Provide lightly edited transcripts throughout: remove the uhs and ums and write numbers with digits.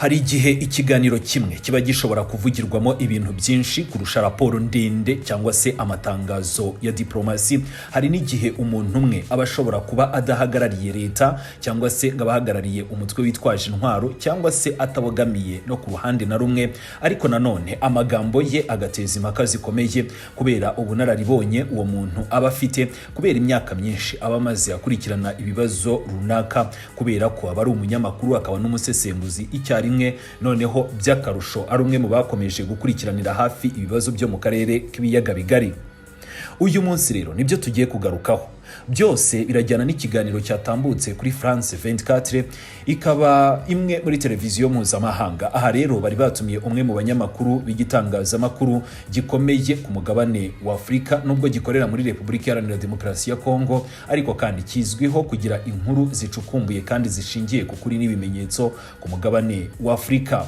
Hari igihe ikiganiro kimwe kiba gishobora kuvugirwamo ibintu byinshi kurusha raporo ndende cyangwa se amatangazo ya diplomasi. Hari n'igihe umuntu umwe aba ashobora kuba adahagarariye leta, cyangwa se ngo abahagarariye umutwe witwaje intwaro, cyangwa se atabogamiye no ku ruhande na rumwe, ariko nanone amagambo ye agateza impaka zikomeye kubera ubunararibonye uwo muntu aba afite, kubera imyaka myinshi aba amaze akurikirana ibibazo runaka, kubera ko aba ari umunyamakuru akaba n'umusesenguzi icyarimwe, noneho by'akarusho ari umwe mu bakomeje gukurikiranira hafi ibibazo byo mu karere k'ibiyaga bigari. Uyu munsi rero nibyo tugiye kugarukaho, byose birajyana n'ikiganiro cyatambutse kuri France 24, ikaba imwe muri televiziyo mpuzamahanga. Aha rero bari batumiye umwe mu banyamakuru b'igitangazamakuru gikomeye ku mugabane wa Afurika, nubwo gikorera muri Repubulika Iharanira Demokarasi ya Kongo, ariko kandi kizwiho kugira inkuru zicukumbuye kandi zishingiye ku kuri n'ibimenyetso ku mugabane wa Afurika.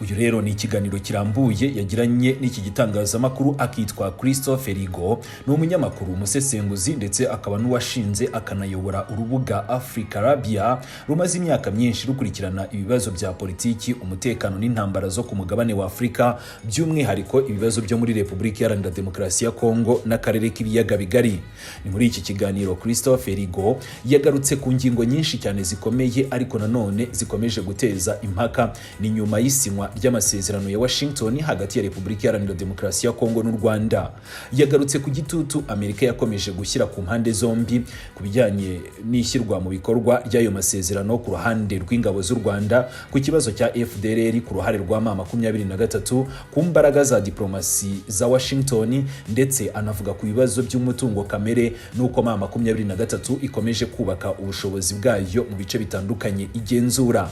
Uyu rero ni ikiganiro kirambuye yagiranye n'iki gitangazamakuru, akitwa Christophe Rigo. Ni umunyamakuru, umusesenguzi, ndetse akaba n'uwashinze akanayobora urubuga Afrikarabia, rumaze imyaka myinshi rukurikirana ibibazo bya politiki, umutekano n'intambara zo ku mugabane wa Afurika, by'umwihariko ibibazo byo muri Repubulika Iharanira Demokarasi ya Kongo n'akarere k'ibiyaga bigari. Ni muri iki kiganiro Christophe Rigo yagarutse ku ngingo nyinshi cyane zikomeye, ariko nanone zikomeje guteza impaka. Ni nyuma y'isinywa ry'amasezerano ya Washington hagati ya Repubulika Iharanira Demokarasi ya Kongo n'u Rwanda. Yagarutse ku gitutu Amerika yakomeje gushyira ku mpande zombi ku bijyanye n'ishyirwa mu bikorwa ry'ayo masezerano, ku ruhande rw'ingabo z'u Rwanda, ku kibazo cya FDLR, ku ruhare rwa M23, ku mbaraga za diplomasi za Washington, ndetse anavuga ku bibazo by'umutungo kamere n'uko M23 ikomeje kubaka ubushobozi bwayo mu bice bitandukanye igenzura.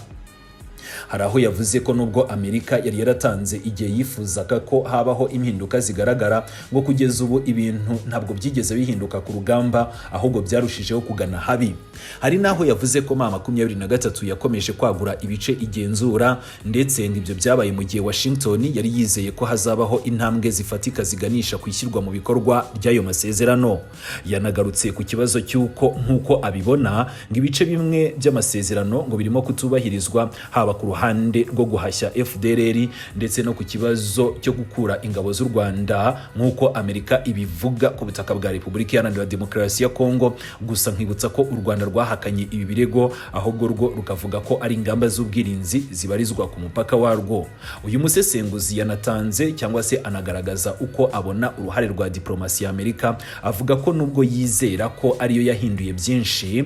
Hari aho yavuze ko nubwo Amerika yari yaratanze igihe yifuzaga ko habaho impinduka zigaragara, ngo kugeza ubu ibintu ntabwo byigeze bihinduka ku rugamba, ahubwo byarushijeho kugana habi. Hari n'aho yavuze ko M23 yakomeje kwagura ibice igenzura, ndetse ngo ibyo byabaye mu gihe Washington yari yizeye ko hazabaho intambwe zifatika ziganisha ku ishyirwa mu bikorwa ry'ayo masezerano. Yanagarutse ku kibazo cy'uko, nk'uko abibona, ngo ibice bimwe by'amasezerano ngo birimo kutubahirizwa, haba ku ruhande rwo guhashya FDLR ndetse no ku kibazo cyo gukura ingabo z'u Rwanda, nk'uko Amerika ibivuga, ku butaka bwa Repubulika Iharanira Demokarasi ya Kongo. Gusa nkibutsa ko u Rwanda rwahakanye ibi birego, ahubwo rwo rukavuga ko ari ingamba z'ubwirinzi zibarizwa ku mupaka warwo. Uyu musesenguzi yanatanze cyangwa se anagaragaza uko abona uruhare rwa diplomasi ya Amerika, avuga ko nubwo yizera ko ariyo yahinduye byinshi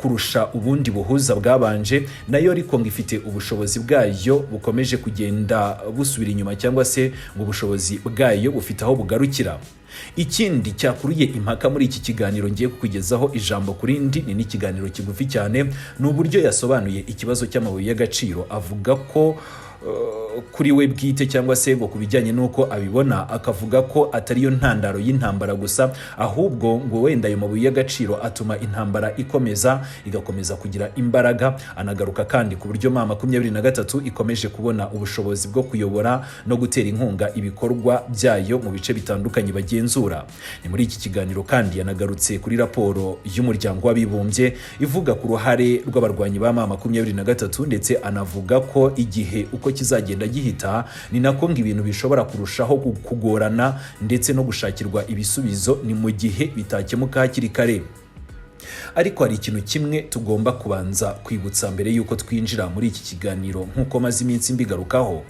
kurusha ubundi buhuza bwabanje nayo, ariko ngo ifite ubushobozi bwayo bukomeje kugenda busubira inyuma, cyangwa se ngo ubushobozi bwayo bufite aho bugarukira. Ikindi cyakuruye impaka muri iki kiganiro ngiye kukugezaho ijambo ku rindi, ni n'ikiganiro kigufi cyane, ni uburyo yasobanuye ikibazo cy'amabuye y'agaciro. Avuga ko kuri we bwite, cyangwa se ngo ku bijyanye n'uko abibona, akavuga ko atariyo ntandaro y'intambara gusa, ahubwo ngo wenda ayo mabuye y'agaciro atuma intambara ikomeza, igakomeza kugira imbaraga. Anagaruka kandi ku buryo M23 ikomeje kubona ubushobozi bwo kuyobora no gutera inkunga ibikorwa byayo mu bice bitandukanye bagenzura. Ni muri iki kiganiro kandi yanagarutse kuri raporo y'Umuryango w'Abibumbye ivuga ku ruhare rw'abarwanyi ba M23, ndetse anavuga ko igihe uko kizagenda gihita ni nako ngo ibintu bishobora kurushaho kugorana ndetse no gushakirwa ibisubizo, ni mu gihe bitakemuka hakiri kare. Ariko hari ikintu kimwe tugomba kubanza kwibutsa mbere y'uko twinjira muri iki kiganiro. Nk'uko maze iminsi mbigarukaho,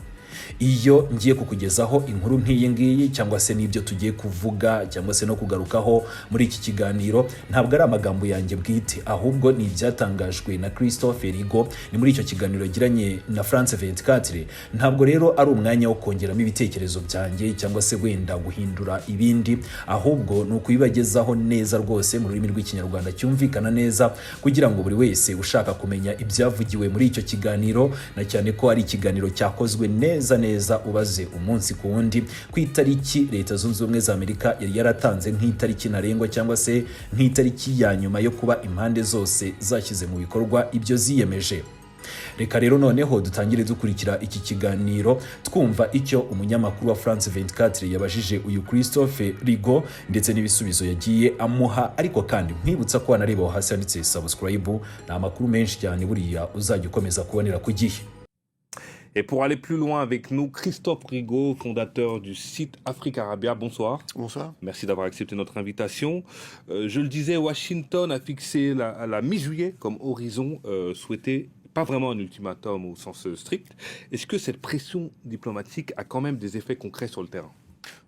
iyo ngiye kukugezaho inkuru nk'iyi ngiyi, cyangwa se n'ibyo tugiye kuvuga cyangwa se no kugarukaho muri iki kiganiro, ntabwo ari amagambo yanjye bwite, ahubwo ni ibyatangajwe na Christophe Rigo. Ni muri icyo kiganiro yagiranye na France 24. Ntabwo rero ari umwanya wo kongeramo ibitekerezo byanjye cyangwa se wenda guhindura ibindi, ahubwo ni ukubibagezaho neza rwose mu rurimi rw'Ikinyarwanda cyumvikana neza, kugira ngo buri wese ushaka kumenya ibyavugiwe muri icyo kiganiro, na cyane ko ari ikiganiro cyakozwe neza neza ubaze umunsi ku wundi, ku itariki Leta Zunze Ubumwe za Amerika yari yaratanze nk'itariki ntarengwa, cyangwa se nk'itariki ya nyuma yo kuba impande zose zashyize mu bikorwa ibyo ziyemeje. Reka rero noneho dutangire dukurikira iki kiganiro, twumva icyo umunyamakuru wa France 24 yabajije uyu Christophe Rigo ndetse n'ibisubizo yagiye amuha. Ariko kandi nkwibutsa ko wanareba aho hasi handitse subscribe, ni amakuru menshi cyane buriya uzajya ukomeza kubonera ku gihe. Et pour aller plus loin avec nous, Christophe Rigaud, fondateur du site Africarabia. Bonsoir. Bonsoir. Merci d'avoir accepté notre invitation. Je le disais, Washington a fixé la mi-juillet comme horizon souhaité, pas vraiment un ultimatum au sens strict. Est-ce que cette pression diplomatique a quand même des effets concrets sur le terrain?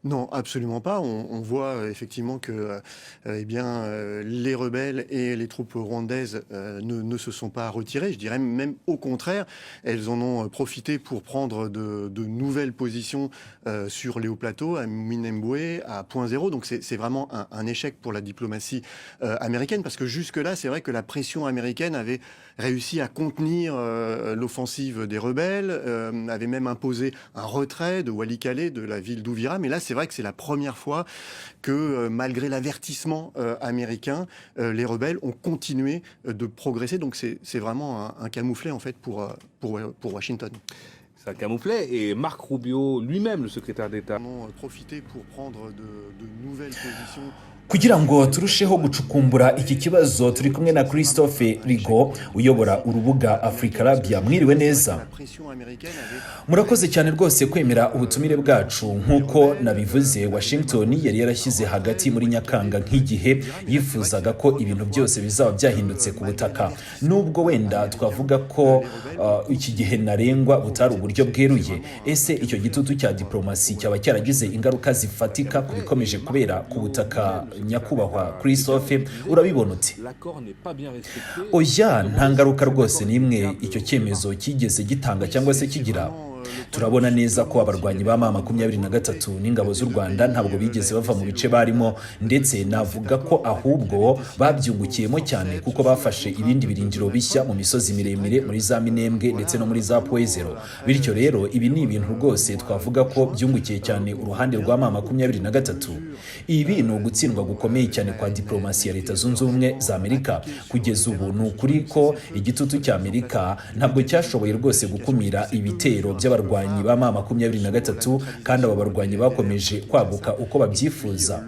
Non, absolument pas. On voit effectivement que eh bien, les rebelles et les troupes rwandaises ne se sont pas retirées. Je dirais même au contraire, elles en ont profité pour prendre de nouvelles positions sur les hauts plateaux, à Minembwe, à Point Zéro. Donc c'est vraiment un échec pour la diplomatie américaine parce que jusque-là, c'est vrai que la pression américaine avait réussi à contenir l'offensive des rebelles, avait même imposé un retrait de Walikale, de la ville d'Uvira. Mais là, c'est vrai que c'est la première fois que, malgré l'avertissement américain, les rebelles ont continué de progresser. Donc c'est vraiment un camouflet en fait pour Washington. C'est un camouflet. Et Marc Rubio, lui-même, le secrétaire d'État, En ont profité pour prendre de nouvelles positions. Kugira ngo turusheho gucukumbura iki kibazo, turi kumwe na Christophe Rigo uyobora urubuga Africarabia. Mwiriwe neza? Murakoze cyane rwose kwemera ubutumire bwacu. Nk'uko nabivuze, Washington yari yarashyize hagati muri Nyakanga nk'igihe yifuzaga ko ibintu byose bizaba byahindutse ku butaka. Nubwo wenda twavuga ko iki gihe ntarengwa butari uburyo bweruye, ese icyo gitutu cya diplomasi cyaba cyaragize ingaruka zifatika ku bikomeje kubera ku butaka? Nyakubahwa Christophe, urabibona ute? Oya, nta ngaruka rwose n'imwe icyo cyemezo cyigeze gitanga cyangwa se kigira. Turabona neza ko abarwanyi ba M23 n'ingabo z'u Rwanda ntabwo bigeze bava mu bice barimo, ndetse navuga ko ahubwo babyungukiyemo cyane kuko bafashe ibindi birindiro bishya mu misozi miremire, muri za Minembwe ndetse no muri za Point Zéro. Bityo rero ibi ni ibintu rwose twavuga ko byungukiye cyane uruhande rwa M23. Ibi ni ugutsindwa gukomeye cyane kwa diplomasi ya Leta Zunze Ubumwe za Amerika. Kugeza ubu ni ukuri ko igitutu cya Amerika ntabwo cyashoboye rwose gukumira ibitero by'abarwanyi ba M23, kandi aba barwanyi bakomeje kwaguka uko babyifuza.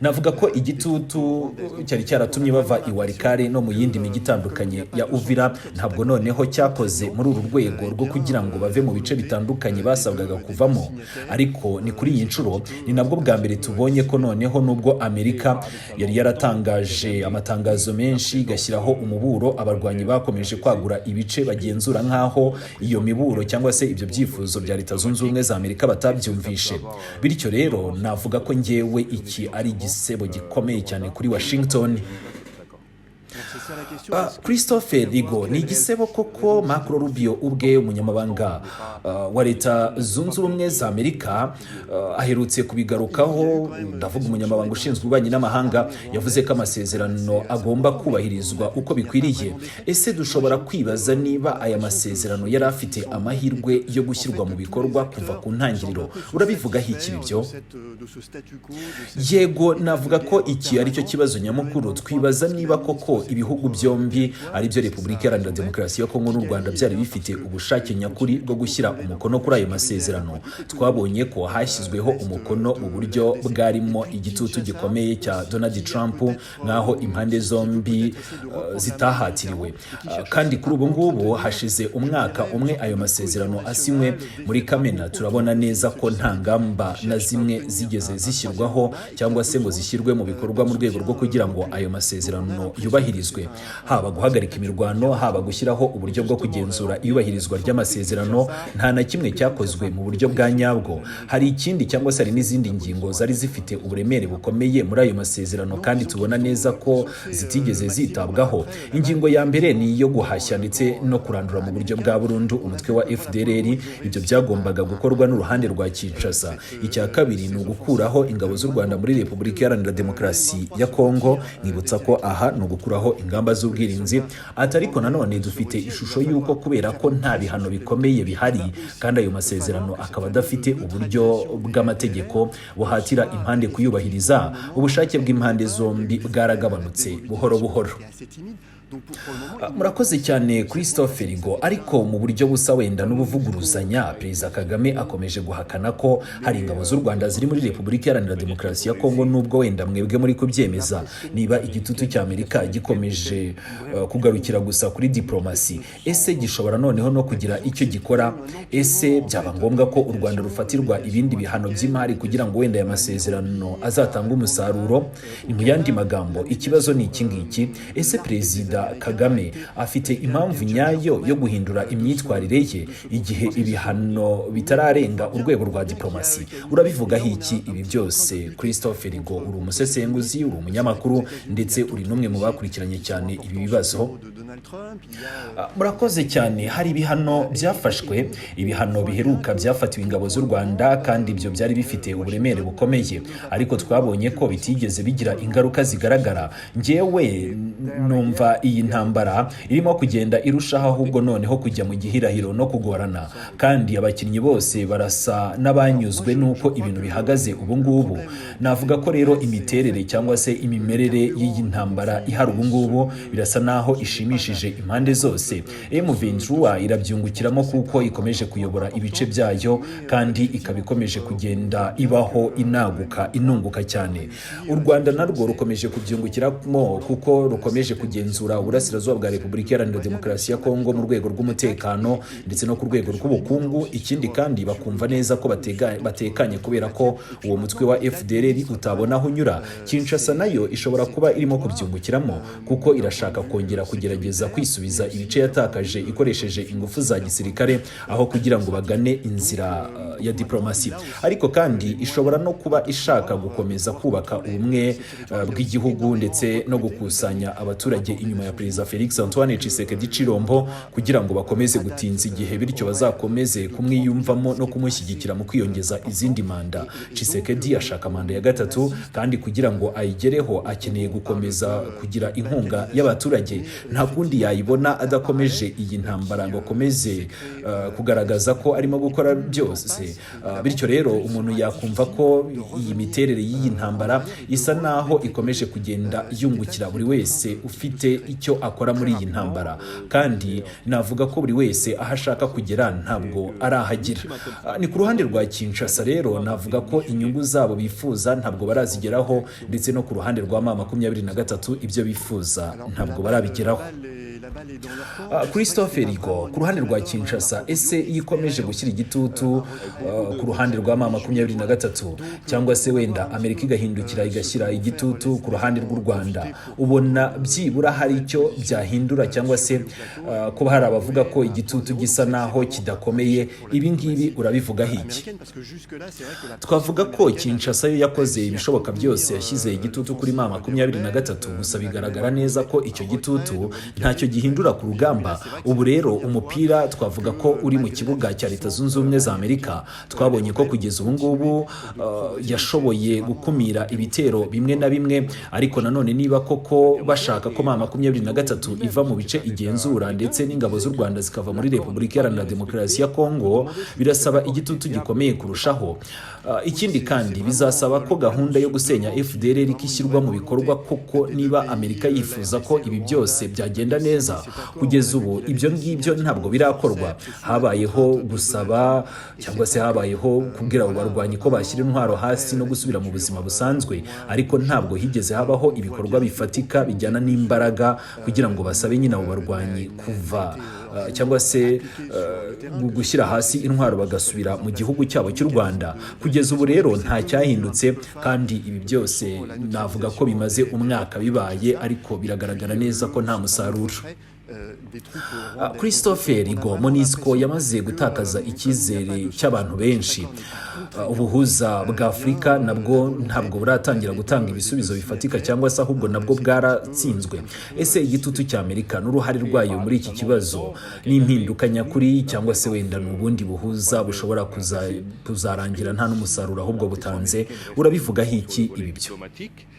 Navuga ko igitutu cyari cyaratumye bava i Walikale no mu yindi mijyi itandukanye ya Uvira ntabwo noneho cyakoze muri uru rwego rwo kugira ngo bave mu bice bitandukanye basabwaga kuvamo. Ariko ni kuri iyi nshuro, ni nabwo bwa mbere tubonye ko noneho nubwo Amerika yari yaratangaje amatangazo menshi igashyiraho umuburo, abarwanyi bakomeje kwagura ibice bagenzura nk'aho iyo miburo cyangwa se ibyo byifuzo bya Leta Zunze Ubumwe za Amerika batabyumvishe. Bityo rero navuga ko ngewe iki ari igisebo gikomeye cyane kuri Washington. Christophe Rigo, ni igisebo koko. Marco Rubio ubwe, umunyamabanga wa Leta Zunze Ubumwe za Amerika, aherutse kubigarukaho, ndavuga umunyamabanga ushinzwe ububanyi n'amahanga, yavuze ko amasezerano agomba kubahirizwa uko bikwiriye. Ese dushobora kwibaza niba aya masezerano yari afite amahirwe yo gushyirwa mu bikorwa kuva ku ntangiriro? Urabivugaho iki ibyo? Yego, navuga ko iki ari cyo kibazo nyamukuru. Twibaza niba koko ibihugu byombi, aribyo Repubulika Iharanira Demokarasi ya Kongo n'u Rwanda, byari bifite ubushake nyakuri bwo gushyira umukono kuri ayo masezerano. Twabonye ko hashyizweho umukono mu buryo bwarimo igitutu gikomeye cya Donald Trump, nk'aho impande zombi zitahatiriwe. Kandi kuri ubu ngubu hashize umwaka umwe ayo masezerano asinywe muri Kamena, turabona neza ko nta ngamba na zimwe zigeze zishyirwaho cyangwa se ngo zishyirwe mu bikorwa mu rwego rwo kugira ngo ayo masezerano yubahirizwe, haba guhagarika imirwano, haba gushyiraho uburyo bwo kugenzura iyubahirizwa ry'amasezerano. Nta na kimwe cyakozwe mu buryo bwa nyabwo. Hari ikindi cyangwa se hari n'izindi ngingo zari zifite uburemere bukomeye muri ayo masezerano kandi tubona neza ko zitigeze zitabwaho. Ingingo ya mbere ni iyo guhashya ndetse no kurandura mu buryo bwa burundu umutwe wa FDLR. Ibyo byagombaga gukorwa n'uruhande rwa Kinshasa. Icya kabiri ni ugukuraho ingabo z'u Rwanda muri Repubulika Iharanira Demokarasi ya Kongo. Nibutsa ko aha ni ugukuraho ingamba z'ubwirinzi. Ati ariko nanone dufite ishusho y'uko kubera ko nta bihano bikomeye bihari kandi ayo masezerano akaba adafite uburyo bw'amategeko buhatira impande kuyubahiriza, ubushake bw'impande zombi bwaragabanutse buhoro buhoro. Murakoze cyane, Christophe Rigo. Ariko mu buryo busa wenda n'ubuvuguruzanya, Perezida Kagame akomeje guhakana ko hari ingabo z'u Rwanda ziri muri Repubulika Iharanira Demokarasi ya Kongo, nubwo wenda mwebwe muri kubyemeza. Niba igitutu cy'Amerika gikomeje kugarukira gusa kuri diplomasi, ese gishobora noneho no kugira icyo gikora? Ese byaba ngombwa ko u Rwanda rufatirwa ibindi bihano by'imari kugira ngo wenda aya masezerano azatange umusaruro? Ni mu yandi magambo, ikibazo ni iki ngiki: ese Perezida Kagame afite impamvu nyayo yo guhindura imyitwarire ye igihe ibihano bitararenga urwego rwa diplomasi? Urabivugaho iki ibi byose, Christophe Rigo? Uri umusesenguzi, uri umunyamakuru, ndetse uri n'umwe mu bakurikiranye cyane ibi bibazo. Murakoze cyane. Hari ibihano byafashwe, ibihano biheruka byafatiwe ingabo z'u Rwanda, kandi ibyo byari bifite uburemere bukomeye, ariko twabonye ko bitigeze bigira ingaruka zigaragara. Njyewe numva iyi ntambara irimo kugenda irushaho ahubwo noneho kujya mu gihirahiro no kugorana, kandi abakinnyi bose barasa n'abanyuzwe n'uko ibintu bihagaze ubu ngubu. Navuga ko rero imiterere cyangwa se imimerere y'iyi ntambara ihari ubu ngubu birasa naho ishimishije impande zose. M23 irabyungukiramo kuko ikomeje kuyobora ibice byayo, kandi ikaba ikomeje kugenda ibaho, inaguka, inunguka cyane. U Rwanda narwo rukomeje kubyungukiramo kuko rukomeje kugenzura uburasirazuba bwa Repubulika Iharanira Demokarasi ya Kongo mu rwego rw'umutekano ndetse no ku rwego rw'ubukungu. Ikindi kandi, bakumva neza ko batekanye kubera ko uwo mutwe wa FDLR utabona aho unyura. Kinshasa nayo ishobora kuba irimo kubyungukiramo kuko irashaka kongera kugerageza kwisubiza ibice yatakaje ikoresheje ingufu za gisirikare aho kugira ngo bagane inzira ya diplomasi. Ariko kandi ishobora no kuba ishaka gukomeza kubaka ubumwe bw'igihugu ndetse no gukusanya abaturage inyuma ya Perezida Felix Antoine Tshisekedi Chilombo kugira ngo bakomeze gutinza igihe, bityo bazakomeze kumwiyumvamo no kumushyigikira mu kwiyongeza izindi manda. Tshisekedi ashaka manda ya gatatu, kandi kugira ngo ayigereho akeneye gukomeza kugira inkunga y'abaturage. Nta kundi yayibona adakomeje iyi ntambara ngo akomeze kugaragaza ko arimo gukora byose. Bityo rero umuntu yakumva ko iyi miterere y'iyi ntambara isa naho ikomeje kugenda yungukira buri wese ufite icyo akora muri iyi ntambara, kandi navuga ko buri wese aho ashaka kugera ntabwo arahagera. Ni ku ruhande rwa Kinshasa rero, navuga ko inyungu zabo bifuza ntabwo barazigeraho, ndetse no ku ruhande rwa M23 ibyo bifuza ntabwo barabigeraho. Christophe Rigo, ku ruhande rwa Kinshasa, ese iyo ikomeje gushyira igitutu ku ruhande rwa M23, cyangwa se wenda Amerika igahindukira igashyira igitutu ku ruhande rw'u Rwanda, ubona byibura hari icyo byahindura, cyangwa se kuba hari abavuga ko igitutu gisa naho kidakomeye, ibi ngibi urabivugaho iki? Twavuga ko Kinshasa yo yakoze ibishoboka byose, yashyize igitutu kuri M23, gusa bigaragara neza ko icyo gitutu ntacyo gihindura ku rugamba. Ubu rero umupira twavuga ko uri mu kibuga cya Leta Zunze Ubumwe za Amerika. Twabonye ko kugeza ubu ngubu yashoboye gukumira ibitero bimwe na bimwe, ariko nanone niba koko bashaka ko M23 iva mu bice igenzura ndetse n'ingabo z'u Rwanda zikava muri Repubulika Iharanira Demokarasi ya Kongo, birasaba igitutu gikomeye kurushaho. Ikindi kandi, bizasaba ko gahunda yo gusenya FDLR ishyirwa mu bikorwa koko, niba Amerika yifuza ko ibi byose byagenda neza. Kugeza ubu ibyo ngibyo ntabwo birakorwa. Habayeho gusaba cyangwa se habayeho kubwira abo barwanyi ko bashyira intwaro hasi no gusubira mu buzima busanzwe, ariko ntabwo higeze habaho ibikorwa bifatika bijyana n'imbaraga kugira ngo basabe nyine abo barwanyi kuva cyangwa se gushyira hasi intwaro bagasubira mu gihugu cyabo cy'u Rwanda. Kugeza ubu rero nta cyahindutse, kandi ibi byose navuga ko bimaze umwaka bibaye, ariko biragaragara neza ko nta musaruro. Christophe Rigo, MONUSCO yamaze gutakaza icyizere cy'abantu benshi. Ubuhuza bwa Afurika nabwo ntabwo buratangira gutanga ibisubizo bifatika, cyangwa se ahubwo nabwo bwaratsinzwe. Ese igitutu cya Amerika n'uruhare rwayo muri iki kibazo ni impinduka nyakuri, cyangwa se wenda ni ubundi buhuza bushobora kuzarangira nta n'umusaruro ahubwo butanze? Urabivugaho iki ibi byo? Diplomatique.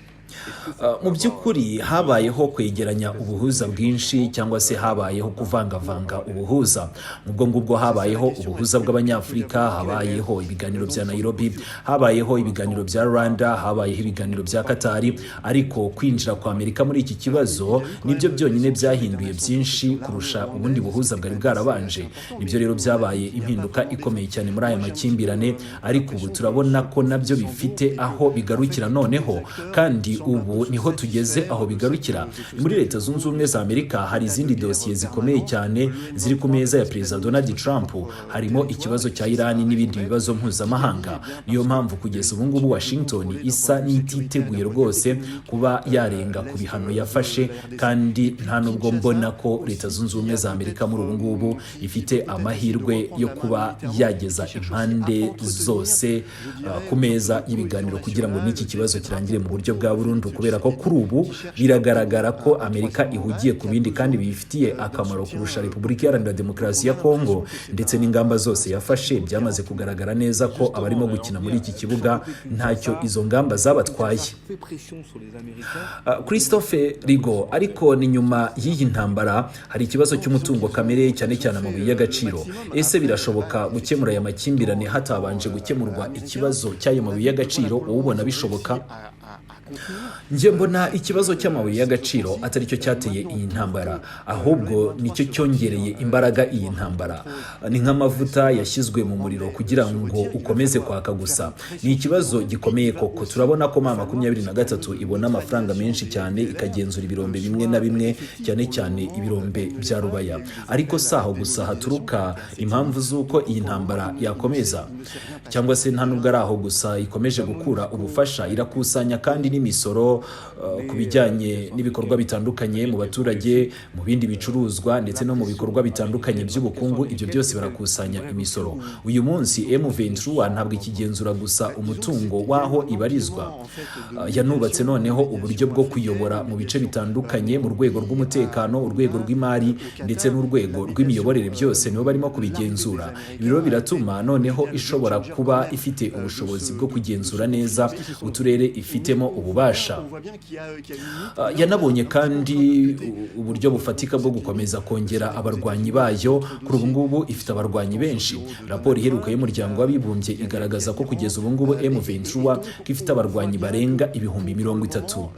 Mu by'ukuri habayeho kwegeranya ubuhuza bwinshi cyangwa se habayeho kuvangavanga ubuhuza. Ubwo ngubwo habayeho ubuhuza bw'Abanyafurika, habayeho ibiganiro bya Nairobi, habayeho ibiganiro bya Rwanda, habayeho ibiganiro bya Katari, ariko kwinjira kwa Amerika muri iki kibazo nibyo byonyine byahinduye byinshi kurusha ubundi buhuza bwari bwarabanje. Nibyo rero byabaye impinduka ikomeye cyane muri aya makimbirane, ariko ubu turabona ko nabyo bifite aho bigarukira noneho, kandi ubu niho tugeze aho bigarukira. Muri Leta Zunze Ubumwe za Amerika hari izindi dosiye zikomeye cyane ziri ku meza ya Perezida Donald Trump, harimo ikibazo cya Irani n'ibindi bibazo mpuzamahanga. Niyo mpamvu kugeza ubu ngubu Washington isa n'ititeguye rwose kuba yarenga ku bihano yafashe, kandi nta nubwo mbona ko Leta Zunze Ubumwe za Amerika muri ubu ngubu ifite amahirwe yo kuba yageza impande zose ku meza y'ibiganiro kugira ngo n'iki kibazo kirangire mu buryo bwa burundu, kubera ko kuri ubu biragaragara ko Amerika ihugiye ku bindi kandi biyifitiye akamaro kurusha Repubulika Iharanira Demokarasi ya Kongo, ndetse n'ingamba zose yafashe byamaze kugaragara neza ko abarimo gukina muri iki kibuga ntacyo izo ngamba zabatwaye. Fait pression sur les Américains. Christophe Rigo, ariko ni nyuma y'iyi ntambara hari ikibazo cy'umutungo kamere, cyane cyane amabuye y'agaciro. Ese birashoboka gukemura aya makimbirane hatabanje gukemurwa ikibazo cy'ayo mabuye y'agaciro? Wowe ubona bishoboka? Njye mbona ikibazo cy'amabuye y'agaciro atari cyo cyateye iyi ntambara, ahubwo nicyo cyongereye imbaraga iyi ntambara. Ni nk'amavuta yashyizwe mu muriro kugira ngo ukomeze kwaka gusa. Ni ikibazo gikomeye koko. Turabona ko M23 ibona amafaranga menshi cyane, ikagenzura ibirombe bimwe na bimwe, cyane cyane ibirombe bya Rubaya. Ariko si aho gusa haturuka impamvu z'uko iyi ntambara yakomeza, cyangwa se nta nubwo ari aho gusa ikomeje gukura ubufasha. Irakusanya kandi n'imisoro ku bijyanye n'ibikorwa bitandukanye mu baturage, mu bindi bicuruzwa, ndetse no mu bikorwa bitandukanye by'ubukungu. Ibyo byose barakusanya imisoro. Uyu munsi M23 ntabwo ikigenzura gusa umutungo w'aho ibarizwa. Yanubatse noneho uburyo bwo kuyobora mu bice bitandukanye, mu rwego rw'umutekano, urwego rw'imari ndetse n'urwego rw'imiyoborere, byose nibo barimo kubigenzura. Ibi rero biratuma noneho ishobora kuba ifite ubushobozi bwo kugenzura neza uturere ifitemo ububasha. Yanabonye kandi uburyo bufatika bwo gukomeza kongera abarwanyi bayo. Kuri ubu ngubu ifite abarwanyi benshi. Raporo iheruka y'Umuryango w'Abibumbye igaragaza ko kugeza ubu ngubu M23 ko ifite abarwanyi barenga 30,000.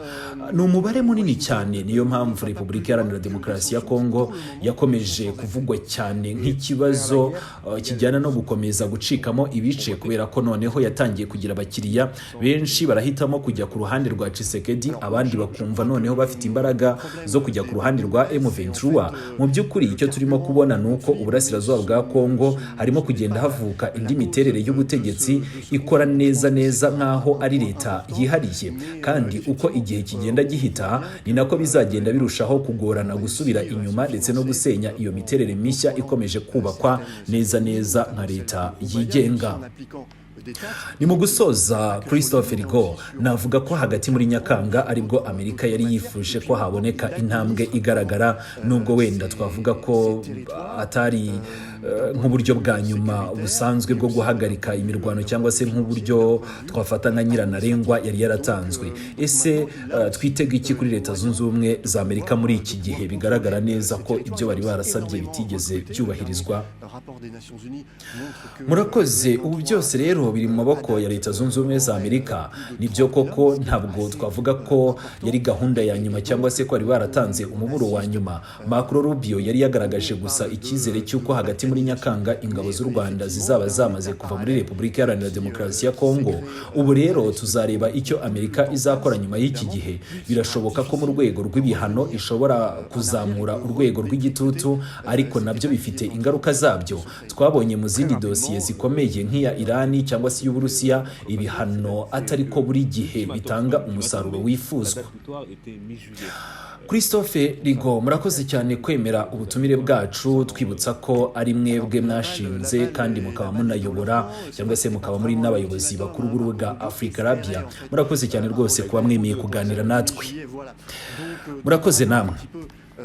Ni umubare munini cyane. Niyo mpamvu Repubulika Iharanira Demokarasi ya Kongo yakomeje kuvugwa cyane nk'ikibazo kijyana no gukomeza gucikamo ibice, kubera ko noneho yatangiye kugira abakiriya benshi, barahitamo kujya ku ruhande rwa Tshisekedi, abandi bakumva noneho bafite imbaraga zo kujya ku ruhande rwa M23. Mu by'ukuri icyo turimo kubona ni uko uburasirazuba bwa Kongo harimo kugenda havuka indi miterere y'ubutegetsi ikora neza neza nk'aho ari leta yihariye, kandi uko igihe kigenda gihita ni nako bizagenda birushaho kugorana gusubira inyuma ndetse no gusenya iyo miterere mishya ikomeje kubakwa neza neza nka leta yigenga. Ni mu gusoza, Christophe Rigo, navuga ko hagati muri Nyakanga aribwo Amerika yari yifuje ko haboneka intambwe igaragara, nubwo wenda twavuga ko atari nk'uburyo bwa nyuma busanzwe bwo guhagarika imirwano, cyangwa se nk'uburyo twafata nka nyirantarengwa yari yaratanzwe. Ese twitega iki kuri Leta Zunze Ubumwe za Amerika muri iki gihe bigaragara neza ko ibyo bari barasabye bitigeze byubahirizwa? Murakoze. Ubu byose rero biri mu maboko ya Leta Zunze Ubumwe za Amerika. Nibyo koko, ntabwo twavuga ko yari gahunda ya nyuma cyangwa se ko bari baratanze umuburo wa nyuma. Marco Rubio yari yagaragaje gusa icyizere cy'uko hagati muri Nyakanga ingabo z'u Rwanda zizaba zamaze kuva muri Repubulika Iharanira Demokarasi ya Kongo. Ubu rero tuzareba icyo Amerika izakora nyuma y'iki gihe. Birashoboka ko mu rwego rw'ibihano ishobora kuzamura urwego rw'igitutu, ariko nabyo bifite ingaruka zabyo. Twabonye mu zindi dosiye zikomeye nk'iya Irani cyangwa se iy'Uburusiya, ibihano atari ko buri gihe bitanga umusaruro wifuzwa. Christophe Rigo, murakoze cyane kwemera ubutumire bwacu. Twibutsa ko ari mwebwe mwashinze kandi mukaba munayobora, cyangwa se mukaba muri n'abayobozi bakuru b'urubuga Afrikarabia. Murakoze cyane rwose kuba mwemeye kuganira natwe. Murakoze namwe.